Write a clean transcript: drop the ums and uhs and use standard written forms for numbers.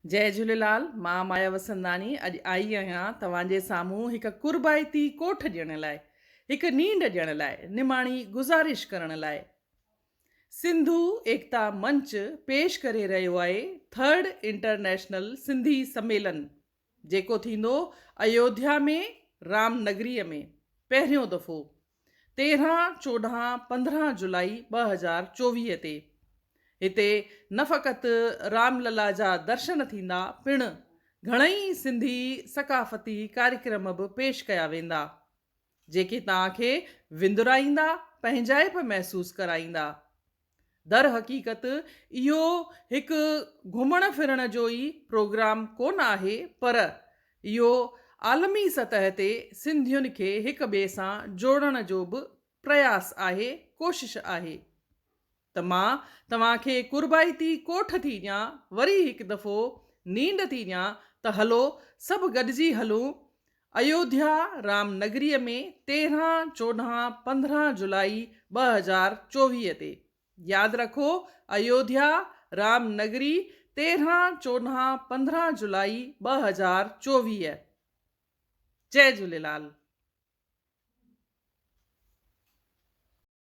جئي جهوليلال مان مايا وسنداڻي اڄ آئي آهيان توهان جي سامهون هڪ قربائتي ڪوٺ ڏيڻ لاء هڪ نينڍ ڏيڻ لاء نماڻي گذارش ڪرڻ لاء سنڌو ايڪتا منچ پيش ڪري رهيو آهي ٿرڊ انٽرنيشنل سنڌي سميلن جيڪو ٿيندو ايوڌيا ۾ رام نگريء ۾ پهريون دفعو 13، 14، 15 جولائي 2024 تي. هتي نه فقط رام للا جا درشن ٿيندا پڻ گهڻئي سنڌي ثقافتي ڪاريڪرم به پيش ڪيا ويندا جيڪي توهان کي وندرائيندا، پنهنجائپ محسوس ڪرائيندا. در حقيقت اهو هڪ گهمڻ ڦرڻ جو ئي پروگرام ڪونه آهي پر اهو عالمي سطح تي سنڌين کي هڪ ٻئي سان جوڙڻ جو به پرياس آهي، ڪوشش آهي ته مان توهان کي قربائتي ڪوٺ ٿي ڏيان، وري هڪ دفعو نينڍ ٿي ڏيان ته هلو سڀ گڏجي هلون ايوڌيا رام نگريء ۾ 13، 14، 15 جولائي 2024 تي. ياد رکو ايوڌيا رام نگري 13، 14، 15 جولائي 2024. جئي جهوليلال.